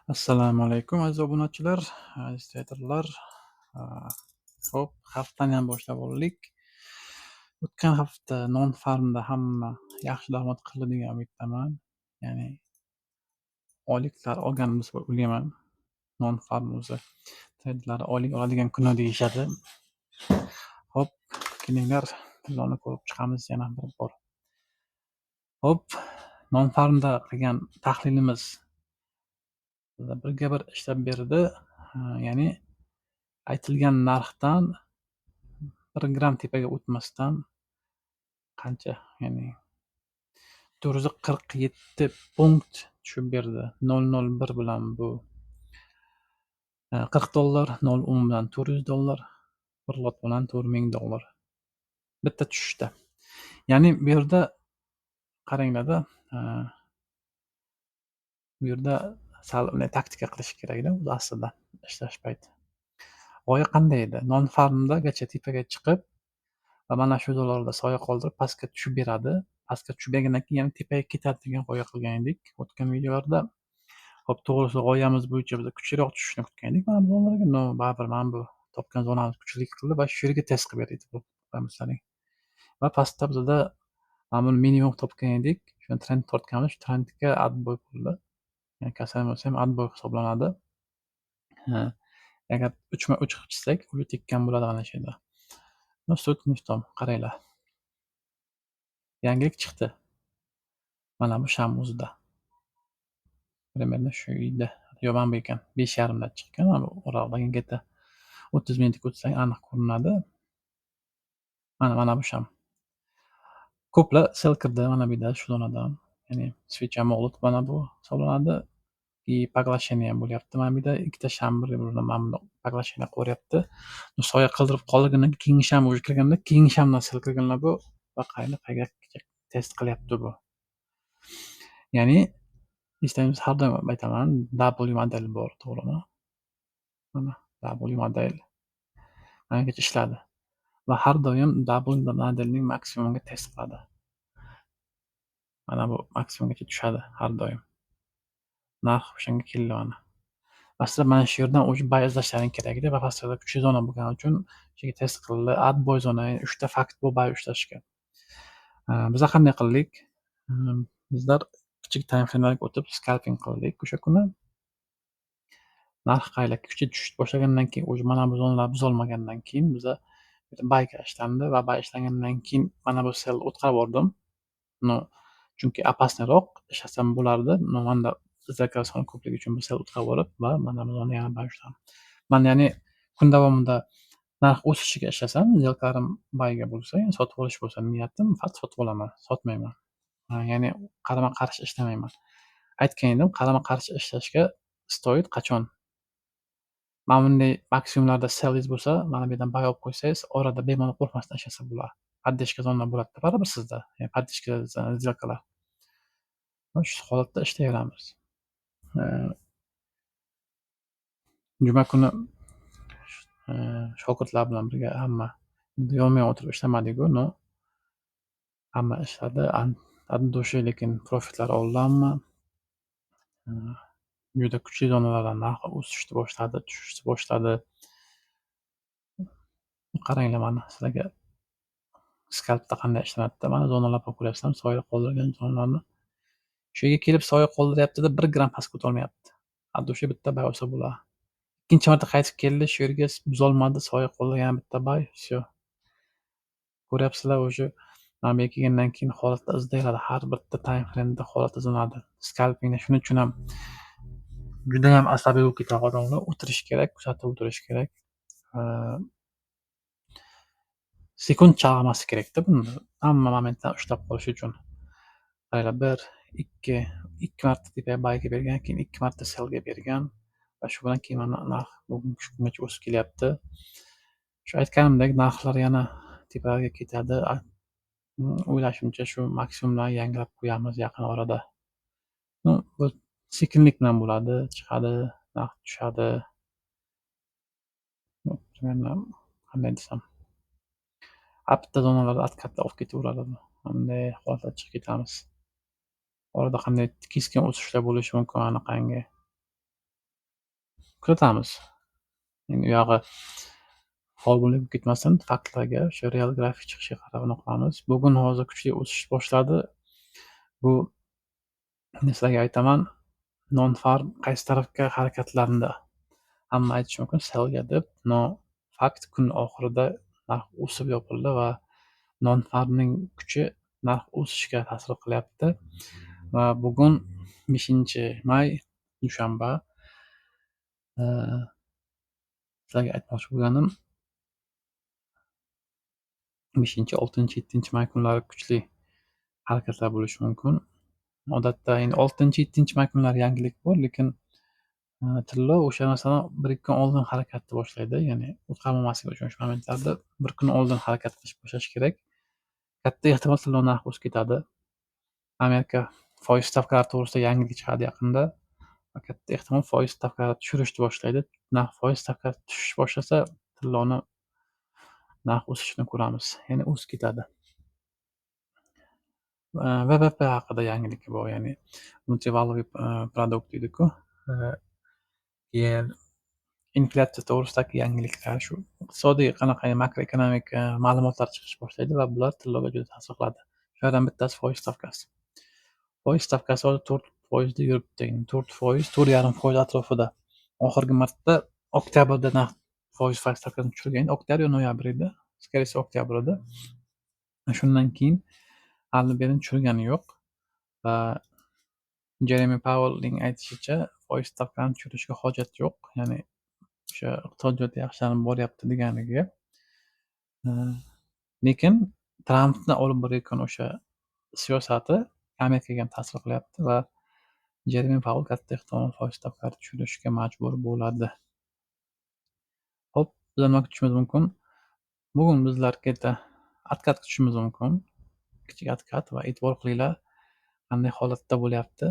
Assalomu alaykum, aziz obunachilar, aziz treyderlar. Xo'p, haftaniyam boshlab oldik. O'tgan hafta non farmda hamma yaxshi daromad qildi degan umiddaman. Ya'ni oyliklar olganmiz deb o'ylayman. Non farm o'zi treyderlar oylik oladigan kuni deyishadi. Xo'p, kelinglar, tilloni ko'rib chiqamiz yana bir bor. Xo'p, non farmda qilgan tahlilimiz birga bir ishlab berdi. Ya'ni aytilgan narxdan 1 gramm tepaga o'tmasdan qancha, ya'ni 447 punkt tushib berdi. 0.01 bilan bu $40, 0.10 bilan $400, bir lot bilan $4000. Bitta tushishda. Ya'ni bu yerda qaranglarda, bu yerda sal unday taktika qilish kerakda o'zi aslida ishlash payti. G'oya qanday edi? Non farmdagacha tepaga chiqib va mana shu dollarda soya qoldirib pastga tushib beradi. Pastga tushib bergandan keyin yana tepaga ketadi degan g'oya qilgan edik o'tgan videolarda. Xo'p, to'g'risi, g'oyamiz bo'yicha biz kuchliroq tushishni kutgan edik mana bu zonalarga. Но, baribir mana bu topgan zonamiz kuchlilik qildi va shu yerga test qilib berdi. Va pastda bizada mana buni minimum topgan edik. Shuni trend tortganmiz. Shu trendga отбой bo'ldi. Ya'ni касание bo'lsa ham отбой hisoblanadi. Ha, agar 3ma-3 qilib chizsak, уже tekkan bo'ladi mana shu yerda. Но суть не в том, qaranglar. Yangilik chiqdi. Mana bu sham o'zida. Примерно shu uyda. Yo'q, mana bu ekan. 5:30 da chiqqan. Mana bu oraliqdan где-то 30 minutga o'tsang aniq ko'rinadi. Mana bu sham. Ko'plar sell kirdi mana bu yerda, shu zonadan. Ya'ni свеча молот mana bu hisoblanadi. И поглощение ham bo'lyapti. Mana bu yerda ikkita sham bir-biridan mana buni поглощение qilyapti. Soya qildirib qolgandan keyingi sham уже kirganda, keyingi shamdan sell kirganlar bu va qayerga qayerga test qilyapti bu. Ya'ni eslaymiz, har doim aytaman, W model bor, to'g'rimi? Mana W model. Managacha ishladi. Va har doim W modelning maksimumga test qiladi. Mana bu maksimumgacha tushadi har doim. Narx o'shanga keldi mana. Aslida mana shu yerdan уже buy izlashlaring kerak edi va pastda kuchli zona bo'lgani uchun o'sha yerga test qildi. Отбой zona, ya'ni 3 ta fakt bu buy ushlashga. Biza qanday qildik? Bizlar kichik time framelarga o'tib scalping qildik o'sha kuni. Narx qayla kuchli tushishni boshlagandan keyin, уже mana bu zonalar buzolmagandan keyin biza buyga ishlandi va buy ishlangandan keyin mana bu sell o'tkazib yubordim. Но, chunki опасный roq ishlasam bo'lardi. Но, manda сделка soni ko'pligi uchun bu sell o'tkazib yuborib va mana bu zonani yana buy ushladim. Man, ya'ni kun davomida narx o'sishiga ishlasam, сделка larim buyga bo'lsa, ya'ni sotib olish bo'lsa niyatim, faqat sotib olaman, sotmayman. Ya'ni qarama-qarshi ishlamayman. Aytgan edim, qarama-qarshi ishlashga стоит qachon? Mana bunday maksimumlarda sellingiz bo'lsa, mana bu yerdan buy olib qo'ysangiz, orada bemalol qo'rqmasdan ishlasa bo'ladi. Поддержка zona bo'ladida baribir sizda, ya'ni поддержка сделка lar. Va shu holatda ishlayveramiz. Juma kuni shogirdlar bilan birga hamma yonma-yon o'tirib ishlamadik-u, но hamma ishladi. От души, lekin profitlar oldi hamma. Juda kuchli zonalardan narx o'sishni boshladi, tushishni boshladi. Qaranglar, mana sizlarga skalpda qanday ishlanadida. Mana zonalar ko'ryapsizlarmi? Soya qoldirgan zonalarni. Shu yerga kelib soya qoldiryapti-da, 1 gramm pastga o'tolmayapti. От души bitta buy olsa bo'ladi. Ikkinchi marta qaytib keldi, shu yerga buzolmadi, soya qoldirgan, yana bitta buy, всё. Ko'ryapsizlar, уже mana bu yerga kelgandan keyin holatda izlayveradi. Har bitta time frame'da holat izlanadi. Scalpingda shuning uchun ham judayam asabiy bo'lib ketadi odamlar. O'tirish kerak, kuzatib o'tirish kerak. Sekund chalg'imaslik kerakda buni. Hamma momentdan ushlab qolish uchun. Qaranglar, 1, 2, 2 marta tepaga buyga bergan, keyin 2 marta sellga bergan va shu bilan keyin mana narx bugungi kungacha o'sib kelyapti. Shu aytganimdek, narxlar yana tepaga ketadi. O'ylashimcha, shu maksimumlarni yangilab qo'yamiz yaqin orada. Ну, bu sekinlik bilan bo'ladi, chiqadi, narx tushadi. Примерно qanday desam, har bitta zonalarda откат da olib ketaveradi bu. Bunday holatda chiqib ketamiz. Orada qanday keskin o'sishlar bo'lishi mumkin anaqangi. Kuzatamiz. Endi u yog'i folbinlik bo'lib ketmasin, faktlarga, o'sha real grafik chiqishiga qarab anaqa qilamiz. Bugun hozir kuchli o'sish boshladi. Bu sizlarga aytaman, non-farm qaysi tarafga harakatlandi? Hamma aytishi mumkin sellga deb, но fakt kun oxirida narx o'sib yopildi va non-farmning kuchi narx o'sishiga ta'sir qilyapti. Va bugun 5-may, dushanba. Sizlarga aytmoqchi bo'lganim 5, 6, 7 may kunlari kuchli harakatlar bo'lishi mumkin. Odatda endi 6, 7 may kunlari yangilik bor, lekin tillo o'sha narsadan 1-2 kun oldin harakatni boshlaydi. Ya'ni o'tqazmasligi uchun o'sha momentlarda bir kun oldin harakat qilish boshlash kerak. Katta ehtimol tillo narxi o'sib ketadi. Amerika foiz stavkalari to'g'risida yangilik chiqadi yaqinda. Va katta ehtimol foiz stavkalari tushirishni boshlaydi. Narx foiz stavkasi tushish boshlasa, tilloni narx o'sishini ko'ramiz. Ya'ni o'sib ketadi. VVP haqida yangilik bor, ya'ni внутриваловый продукт deydi-ku. Keyin inflyatsiya to'g'risidagi yangiliklar, shu iqtisodiy qanaqa makroekonomik ma'lumotlar chiqish boshlaydi va bular tilloga juda ta'sir qiladi. Shulardan bittasi foiz stavkasi. Foiz stavkasi hozir 4% da yuribdi. 4%, 4,5% atrofida. Oxirgi marta oktyabrda narx foiz stavkasini tushirgan. Oktyabr yo noyabr edi. Скорее всего, oktyabr edi. Shundan keyin hali beri tushirgani yo'q. Va Jeremy Powellning aytishicha, foiz stavkani tushirishga hojat yo'q. Ya'ni o'sha iqtisodiyot yaxshilanib boryapti deganiga. Lekin Trampni olib borayotgan o'sha siyosati Amerikaga ham ta'sir qilyapti va Jeremy Powell katta ehtimol foiz stavkani tushirishga majbur bo'ladi. Xo'p, bizlar nima kutishimiz mumkin? Bugun bizlar katta откат kutishimiz mumkin. Kichik откат va e'tibor qilinglar, qanday holatda bo'lyapti.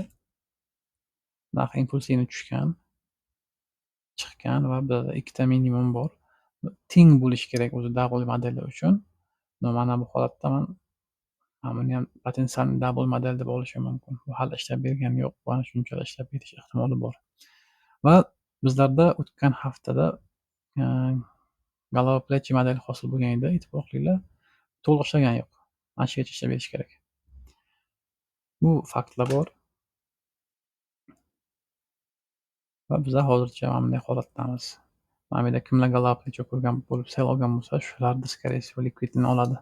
Narx impulsivni tushgan, chiqqan va bizda ikkita minimum bor. Teng bo'lishi kerak o'zi double modeli uchun. Mana bu holatda man buni ham potensial double model deb olishim mumkin. Bu hali ishlab bergani yo'q, mana shunchalar ishlab berish ehtimoli bor. Va bizlarda o'tgan haftada голова плечи modeli hosil bo'lgan edi. E'tibor qilinglar, to'liq ishlagani yo'q. Mana shu yergacha ishlab berish kerak. Bu faktlar bor. Va bizlar hozircha mana bunday holatdamiz. Mana bu yerda kimlar голова плечи ko'rgan bo'lib sell olgan bo'lsa, shularni скорее всего likvidni oladi.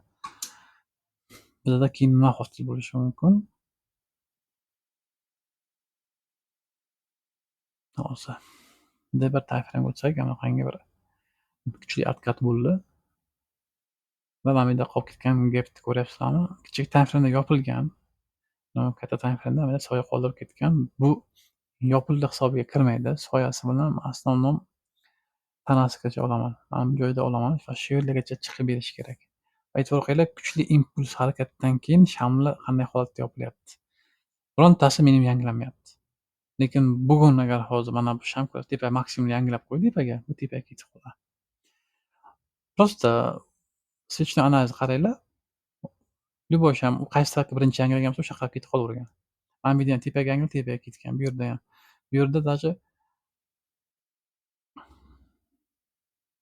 Bizda keyin nima hosil bo'lishi mumkin? Hozir D1 time frame o'tsak, anaqangi bir kuchli откат bo'ldi. Va mana bu yerda qolib ketgan gapni ko'ryapsizlarmi? Kichik time frame'da yopilgan. Katta time frame'da mana soya qoldirib ketgan. Bu yopildi hisobiga kirmaydi. Soyasi bilan основном tanasigacha olaman. Mana bu joyda olaman va shu yerlargacha chiqib berish kerak. E'tibor qilinglar, kuchli impuls harakatdan keyin shamli qanday holatda yopilyapti. Birontasi mening yangilanmayapti. Lekin bugun agar hozir mana bu sham tepa maksimum yangilab qo'ydi tepaga, bu tepaga ketib qoladi. Просто свечной analiz qaranglar. Любой sham qaysi tarafga birinchi yangilagan bo'lsa, o'sha tarafga ketib qolavergan. Mana bu yerda ham tepaga yangilab tepaga ketgan, bu yerda ham. Bu yerda даже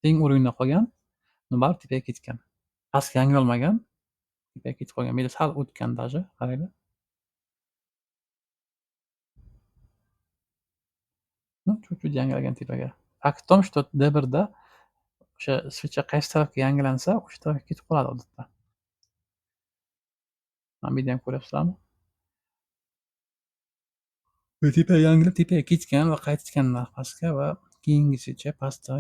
teng o'rinda qolgan, baribir tepaga ketgan. Pastga yangilolmagan, tepaga ketib qolgan. Bu yerda sal o'tgan даже, qaranglar. Чуть-чуть yangilagan tepaga. Fakt в том, что D1 da o'sha svecha qaysi tarafga yangilansa, o'sha tarafga ketib qoladi odatda. Mana bu yerda ham ko'ryapsizlarmi? Tepaga yangilab tepaga ketgan va qaytgan narx pastga va keyingisicha pastda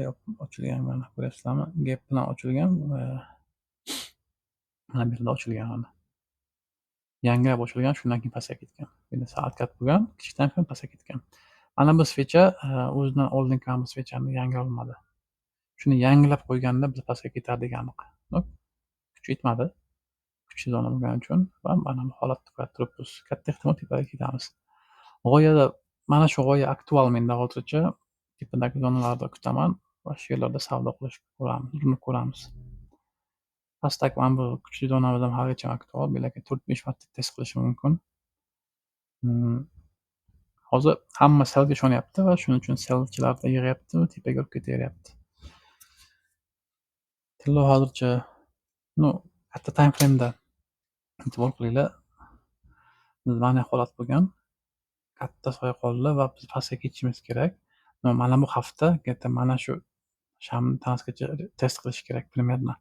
ochilgan, mana ko'ryapsizlarmi? Gap bilan ochilgan va mana bu yerda ochilgan mana. Yangilab ochilgan, shundan keyin pastga ketgan. Bu yerda откат bo'lgan, kichikdan keyin pastga ketgan. Mana bu svecha o'zidan oldingi mana bu svechani yangilay olmadi. Shuni yangilab qo'yganda biz pastga ketardik aniq. Kuch yetmadi. Kuchli zona bo'lgani uchun va mana bu holatni ko'rib turibmiz. Katta ehtimol tepaga ketamiz. G'oyada mana shu g'oya aktual menda hozircha. Tepadagi zonalarda kutaman va shu yerlarda savdo qilish ko'ramiz, urinib ko'ramiz. Pastdagi mana bu kuchli zonamiz ham haligacha aktual. Bu yerga 4-5 marta test qilishi mumkin. Hozir hamma sellga ishonyapti va shuning uchun sellchilar yig'yapti va tepaga urib ketaveryapti. Tillo hozircha, ну, katta time frame'da e'tibor qilinglar. Mana holat bo'lgan. Katta soya qoldi va biz pastga ketishimiz kerak. Mana bu hafta katta mana shu shamni tanasigacha test qilish kerak примерно.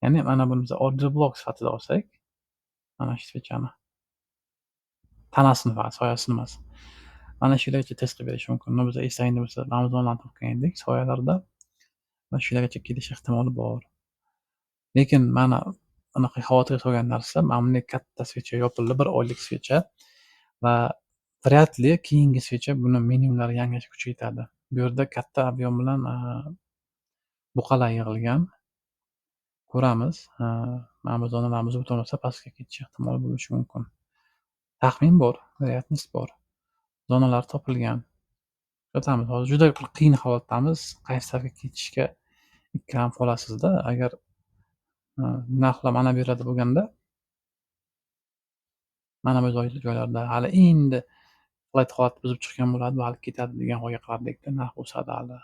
Ya'ni mana buni biz order block sifatida olsak, mana shu свеча ni tanasini va soyasini emas. Mana shu yergacha test qilib berishi mumkin. Biz eslaydi bo'lsa, Amazondan topgan edik soyalarda va shu yergacha kelish ehtimoli bor. Lekin mana anaqa xavotirga solgan narsa, mana bunday katta свеча yopildi, bir oylik свеча va вряд ли keyingi свеча buni minimumlari yangilash kuchi yetadi. Bu yerda katta объем bilan buqalar yig'ilgan. Ko'ramiz. Mana bu zonalarni buzib o'tolmasa pastga ketish ehtimoli bo'lishi mumkin. Taxmin bor, вероятность bor. Zonalar topilgan. Kuzatamiz. Hozir juda qiyin holatdamiz. Qaysi tarafga ketishga ikkilanib qolasizda. Agar narxlar mana bu yerlarda bo'lganda, mana bu joylarda hali endi flat holatni buzib chiqqan bo'ladi, hali ketadi degan g'oya qilardikda, narx o'sadi hali.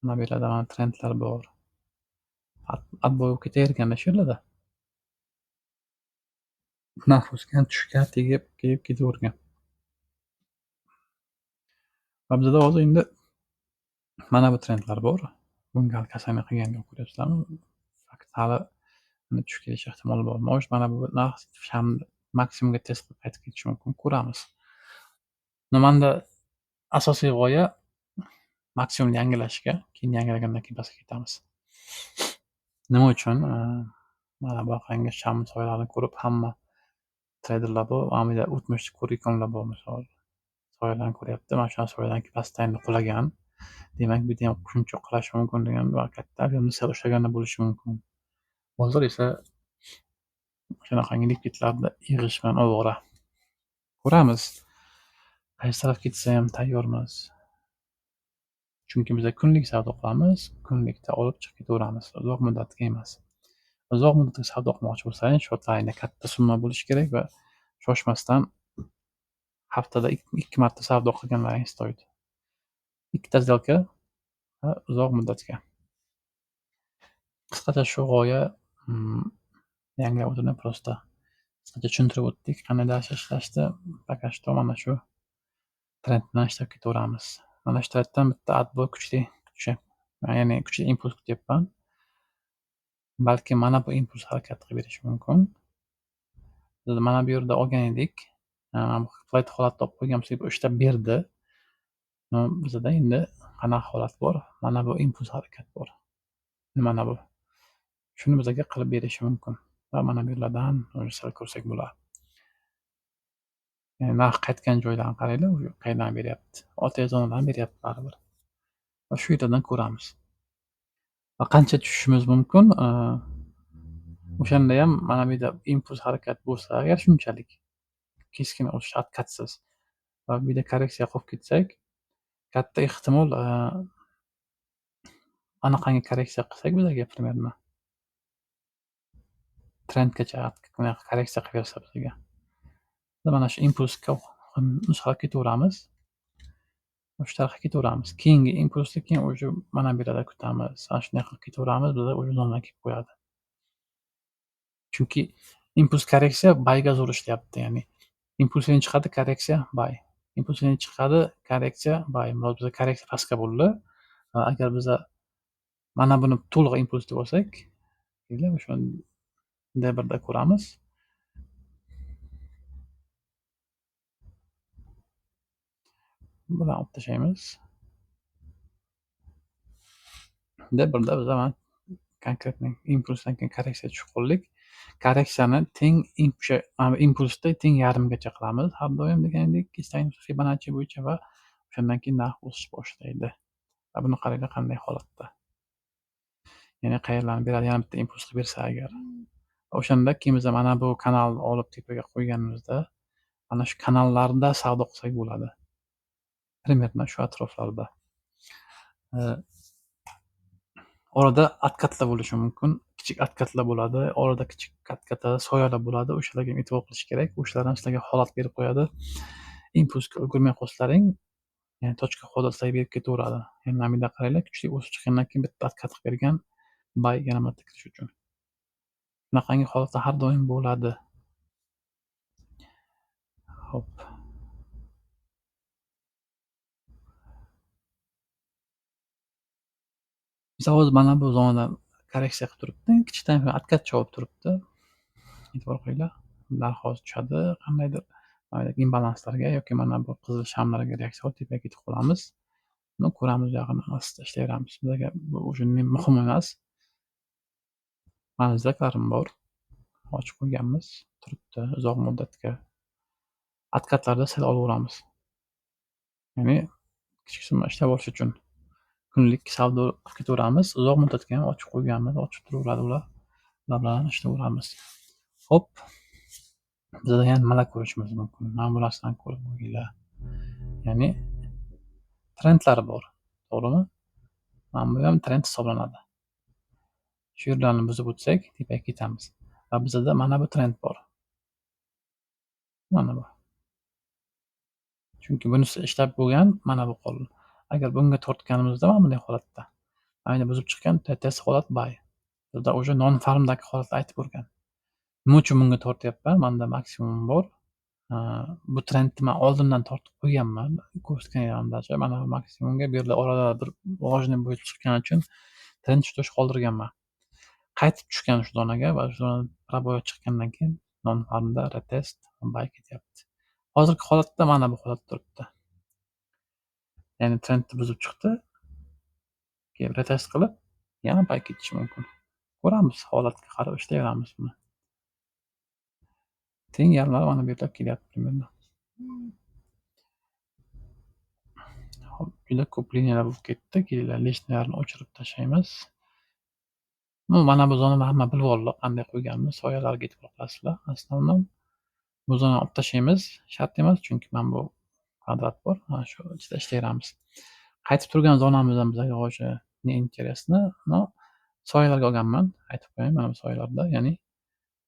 Mana bu yerlarda mana trendlar bor. Отбой bo'lib ketaverganda shu yerlarda. Narx o'sgan, tushgan, tegib, kelib ketavergan. Va bizada hozir endi mana bu trendlar bor. Bunga hali касание qilgani yo'q, ko'ryapsizlarmi? Fakt hali tushib kelish ehtimoli bor. Может, mana bu narx shamni maksimumga test qilib qaytib ketishi mumkin. Ko'ramiz. Manda asosiy g'oya maksimum yangilashga, keyin yangilagandan keyin pastga ketamiz. Nima uchun? Mana bunaqangi sham soyalarni ko'rib hamma treyderlar bor, mana bu yerda o'tmishni ko'rganlar bor misol. Soyalarni ko'ryapti. Mana shu soyadan keyin pastdan endi qulagan. Demak, bu yerda ham shuncha qulashi mumkin degan va katta объем ni sell ushlaganda bo'lishi mumkin. Bozor esa shunaqangi likvidlarni yig'ish bilan ovora. Ko'ramiz. Qaysi tarafga ketsa ham tayyormiz. Chunki biz kunlik savdo qilamiz, kunlikda olib chiqib ketaveramiz, uzoq muddatga emas. Uzoq muddatga savdo qilmoqchi bo'lsangiz, счёт laringda katta summa bo'lishi kerak va shoshmasdan haftada 2 marta savdo qilganlaring стоит. Ikkita сделка va uzoq muddatga. Qisqacha shu g'oya, yangilab o'tirdim, просто qisqacha tushuntirib o'tdik qanday dars ishlashni. Пока что mana shu trend bilan ishlab ketaveramiz. Mana shu trenddan bitta отбой kuchli ya'ni kuchli impuls kutyapman. Balki mana bu impuls harakat qilib berishi mumkin. Biz mana bu yerda olgan edik. Flat holatda olib qo'ygan bo'lsak, bu ishlab berdi. Bizada endi qanaqa holat bor? Mana bu impuls harakat bor. Mana bu. Shuni bizga qilib berishi mumkin va mana bu yerlardan sell ko'rsak bo'ladi. Ya'ni narx qaytgan joydan qaranglar, u qayerdan beryapti. OTE zonadan beryapti baribir. Va shu yerdan ko'ramiz. Va qancha tushishimiz mumkin? O'shanda ham mana bu yerda impuls harakat bo'lsa, agar shunchalik keskin o'sish откат siz va bu yerda korreksiya qilib ketsak, katta ehtimol anaqangi korreksiya qilsak bizga примерно trendgacha korreksiya qilib bersa bizga. Mana shu impulsga nusxalab ketaveramiz. Shu tarafga ketaveramiz. Keyingi impulsni keyin уже mana bu yerda kutamiz. Mana shunday qilib ketaveramiz, bizda уже zonalar kelib qo'yadi. Chunki impuls korreksiya buyga zo'r ishlayapti, ya'ni impulsdan chiqadi korreksiya buy. Impulsdan chiqadi korreksiya buy. Bizda korreksiya pastga bo'ldi. Agar biza mana buni to'liq impuls deb olsak, o'sha D1da ko'ramiz. Buni olib tashlaymiz. D1da biz mana konkretniy impulsdan keyin korreksiya tushib qoldik. Korreksiyani teng o'sha impulsda teng yarimgacha qilamiz. Har doim degandek, Fibonacci bo'yicha va o'shandan keyin narx o'sish boshlaydi. Va buni qaranglar qanday holatda. Ya'ni qayerlarni beradi, yana bitta impuls qilib bersa agar. O'shanda keyin biz mana bu kanalni olib tepaga qo'yganimizda mana shu kanallarda savdo qilsak bo'ladi. Примерно shu atroflarda. Orada откат lar bo'lishi mumkin. Kichik откат lar bo'ladi. Orada kichik откат lar, soyalar bo'ladi. O'shalarga e'tibor qilish kerak. O'shalar ham sizlarga holat berib qo'yadi. Impulsga ulgurmay qolsalaring, ya'ni точка входа sizlarga berib ketaveradi. Ya'ni mana bu yerda qaranglar, kuchli o'sib chiqqandan keyin bitta откат qilib bergan buy yana marta kirish uchun. Bunaqangi holatlar har doim bo'ladi. Xo'p. Biz hozir mana bu zonadan korreksiya qilib turibdi. Kichik time откат chovib turibdi. E'tibor qilinglar. Narx hozir tushadi qandaydir mana imbalanslarga yoki mana bu qizil shamlarga reaksiya olib tepaga ketib qolamiz. Buni ko'ramiz, yog'ini ostida ishlayveramiz. Bizga bu уже muhim emas. Mana zilklarim bor. Ochib qo'yganmiz. Turibdi uzoq muddatga. Откат larda sell olaveramiz. Ya'ni kichik summa ishlab olish uchun kunlik savdo qilib ketaveramiz. Uzoq muddatga ham ochib qo'yganmiz, ochib turaveradi ular. Ular bilan ishlayveramiz. Xo'p. Bizda yana nimalar ko'rishimiz mumkin? Mana bu narsani ko'rib qo'yinglar. Ya'ni trendlar bor, to'g'rimi? Mana bu ham trend hisoblanadi. Shu yerlarni buzib o'tsak, tepaga ketamiz. Va bizda mana bu trend bor. Mana bu. Chunki bunisi ishlab bo'lgan, mana bu qoldi. Agar bunga tortganimizda mana bunday holatda, mana buzib chiqqan test holat buy. Bizda o'sha non farmdagi holatni aytib o'rgan. Nima uchun bunga tortyapman? Menda maksimum bor. Bu trendni men oldindan tortib qo'yganman. Ko'rsatganimdacha mana bu maksimumga bu yerda orada bir ложный bo'lib chiqqani uchun trend tush qoldirganman. Qaytib tushgan shu zonaga va shu zonada пробой chiqqandan keyin non farmda retest buy ketyapti. Hozirgi holatda mana bu holat turibdi. Ya'ni trendni buzib chiqdi. Keyin retest qilib yana buy ketishi mumkin. Ko'ramiz, holatga qarab ishlayveramiz buni. Teng yarimlari mana bu yerda kelyapti примерно. Xo'p, juda ko'p liniyalar bo'lib ketdi. Kelinglar, лишний larni o'chirib tashlaymiz. Mana bu zonani hamma bilib oldi, qanday qo'yganmiz. Soyalarga e'tibor qilasizlar. Основном bu zonani olib tashlaymiz. Shart emas, chunki mana bu kvadrat bor. Mana shu ichida ishlayveramiz. Qaytib turgan zonamiz ham bizga hozir не интересно, но soyalarga olganman. Aytib qo'yay, mana bu soyalarda, ya'ni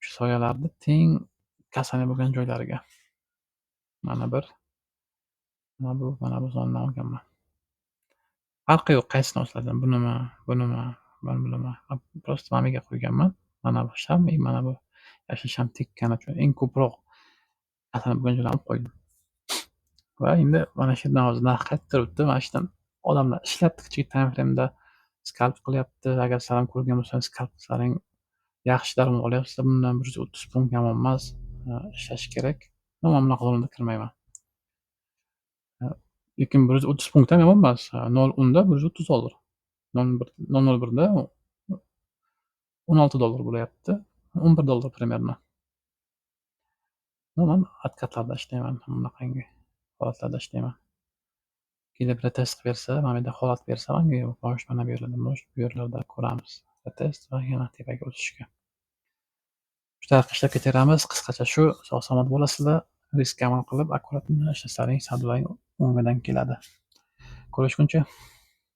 shu soyalarni teng kasali bo'lgan joylariga. Mana bir, mana bu zonadan olganman. Farqi yo'q, qaysini olsalarim, bunimi, bunimi, mana bunimi. Просто mana bu yerga qo'yganman. Mana bu sham, mana bu yashil sham tekkani uchun eng ko'proq kasali bo'lgan joylarni olib qo'ydim. Va endi mana shu yerdan hozir narx qaytib turibdi. Mana shu yerdan odamlar ishlayapti kichik time frame'da scalp qilyapti. Agar sizlar ham ko'rgan bo'lsangiz, scalp qilsalaring yaxshi daromad olyapsizlar. Bundan 130 punkt yomon emas. Ishlash kerak. Men bunaqa zonada kirmayman. Lekin 130 punkt ham yomon emas. 0.10 da 130 dollar. 0.01 da 16 dollar bo'lyapti. 11 dollar примерно. Men откат larda ishlayman, bunaqangi holatlarda ishlayman. Kelib retest qilib bersa, mana bu yerda holat bersa, manga bosh mana bu yerlarda, bosh bu yerlarda ko'ramiz. Retest va yana tepaga o'sishga. Shu tariqa ishlab ketaveramiz. Qisqacha shu, sog' salomat bo'lasizlar. Riskka amal qilib, akkuratно ishlasangiz, savdolaring o'ngidan keladi. Ko'rishguncha.